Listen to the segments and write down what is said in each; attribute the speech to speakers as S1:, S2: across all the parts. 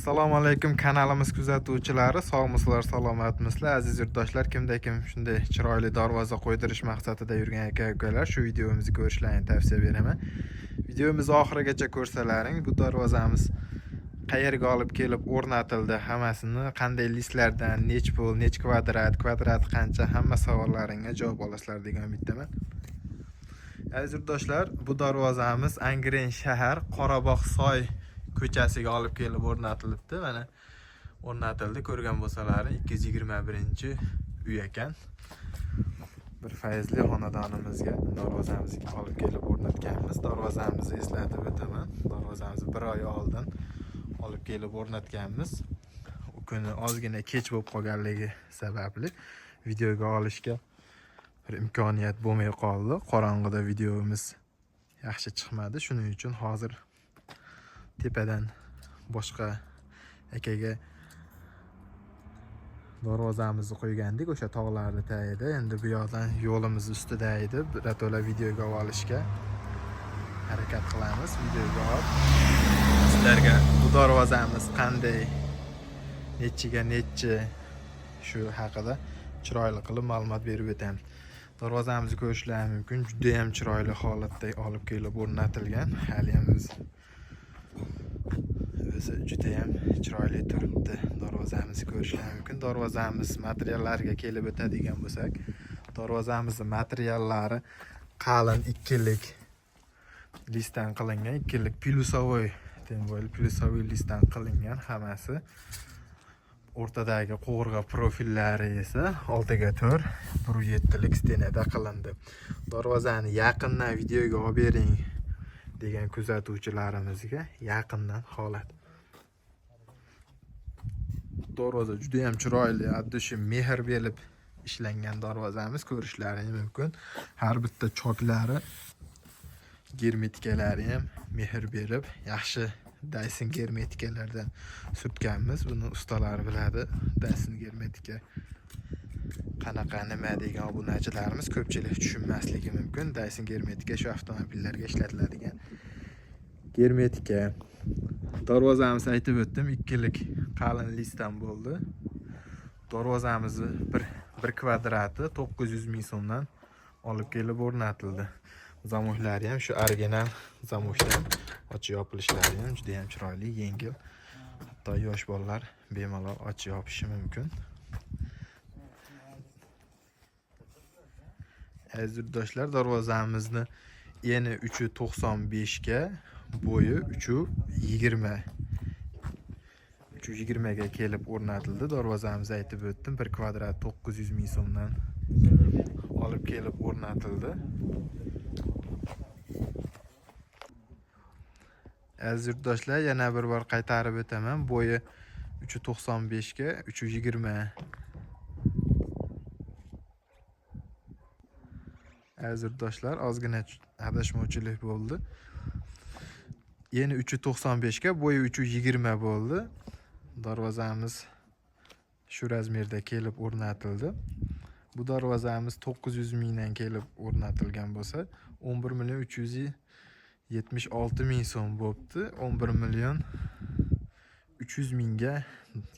S1: Assalomu alaykum kanalimiz kuzatuvchilari, sog'misizlar, salomatmisizlar, aziz yurtdoshlar. Kimda kim shunday chiroyli darvoza qo'ydirish maqsadida yurgan aka ukalar shu videomizni ko'rishlarini tavsiya beraman. Videomizni oxirigacha ko'rsalaring, bu darvozamiz qayerga olib kelib o'rnatildi, hammasini qanday listlardan, nech pul, nech kvadrat, kvadrat qancha, hamma savollaringga javob olasizlar degan umiddaman. Aziz yurtdoshlar, bu darvozamiz Angren shahar Qorabog' soy ko'chasiga olib kelib o'rnatilibdi. Mana o'rnatildi, ko'rgan bo'lsalaring 221-uy ekan. Bir fayzli xonadonimizga darvozamizni olib kelib o'rnatganmiz. Darvozamizni eslatib o'taman. Darvozamizni bir oy oldin olib kelib o'rnatganmiz. U kuni ozgina kech bo'lib qolganligi sababli videoga olishga bir imkoniyat bo'lmay qoldi. Qorong'ida videomiz yaxshi chiqmadi. Shuning uchun hozir tepadan boshqa akaga darvozamizni qo'ygandik o'sha tog'larni tagida. Endi bu yoqdan yo'limiz ustida edi. Birato'la videoga olishga harakat qilamiz. Videoga olib sizlarga bu darvozamiz qanday, nechiga nechi, shu haqida chiroyli qilib ma'lumot berib o'tamiz. Darvozamizni ko'rishlari mumkin. Juda ham chiroyli holatda olib kelib o'rnatilgan. Hali ham o'zi juda ham chiroyli turibdi. Darvozamizni ko'rishlar mumkin. Darvozamiz materiallariga kelib o'tadigan bo'lsak, darvozamizni materiallari qalin ikkilik listdan qilingan, ikkilik плюсовой, тем более плюсовой listdan qilingan hammasi. O'rtadagi qovurg'a profillari esa 6 ga 4 1,7lik стена da qilindi. Darvozani yaqindan videoga olib bering degan kuzatuvchilarimizga yaqindan holat. Darvoza juda ham chiroyli, от души mehr berib ishlangan darvozamiz, ko'rishlaring mumkin. Har bitta choklari, germetikalari ham mehr berib, yaxshi Dyson germetikalardan surtganmiz. Buni ustalari biladi. Dyson germetika qanaqa, nima degan obunachilarimiz ko'pchilik tushunmasligi mumkin. Dyson germetika shu avtomobillarga ishlatiladigan germetika. Darvozamiz, aytib o'tdim, ikkilik qalin listdan bo'ldi. Darvozamizni bir kvadrati 900 ming so'mdan olib kelib o'rnatildi. Zamoklari ham shu original zamokdan, ochib yopilishlari ham juda ham chiroyli, yengil. Hatto yosh bolalar bemalol ochib yopishi mumkin. Aziz yurtdoshlar, darvozamizni eni 3.95 ga, bo'yi 3.20 3.20 ga kelib o'rnatildi. Darvozamizni aytib o'tdim, bir kvadrat 900 ming so'mdan olib kelib o'rnatildi. Aziz yurtdoshlar, yana bir bor qaytarib o'taman. Bo'yi 3.95 ga 3.20. Aziz yurtdoshlar, ozgina adashmovchilik bo'ldi. Eni 3.95 ga, bo'yi 3.20 bo'ldi. Darvozamiz shu razmerda kelib o'rnatildi. Bu darvozamiz 900 mingdan kelib o'rnatilgan bo'lsa, 11 million 376 ming so'm bo'pti. 11 million 300 mingga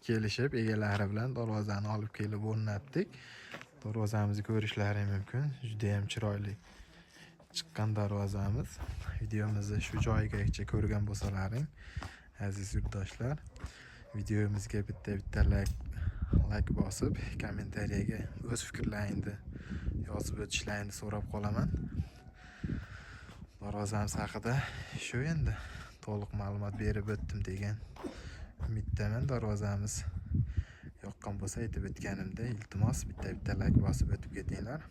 S1: kelishib egalari bilan darvozani olib kelib o'rnatdik. Darvozamizni ko'rishlari mumkin. Juda ham chiroyli chiqqan darvozamiz. Videomizni shu joyigacha ko'rgan bo'lsalaring, aziz yurtdoshlar, videomizga bitta-bitta like bosib, kommentariyaga o'z fikrlaringni yozib o'tishlaringni so'rab qolaman. Darvozamiz haqida shu endi to'liq ma'lumot berib o'tdim degan umiddaman. Darvozamiz yoqqan bo'lsa, aytib o'tganimda, iltimos bitta-bitta like bosib o'tib ketinglar.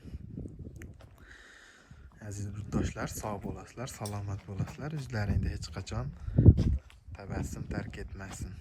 S1: Aziz yurtdoshlar, sog' bo'lasizlar, salomat bo'lasizlar. Yuzlaringda hech qachon tabassum tark etmasin.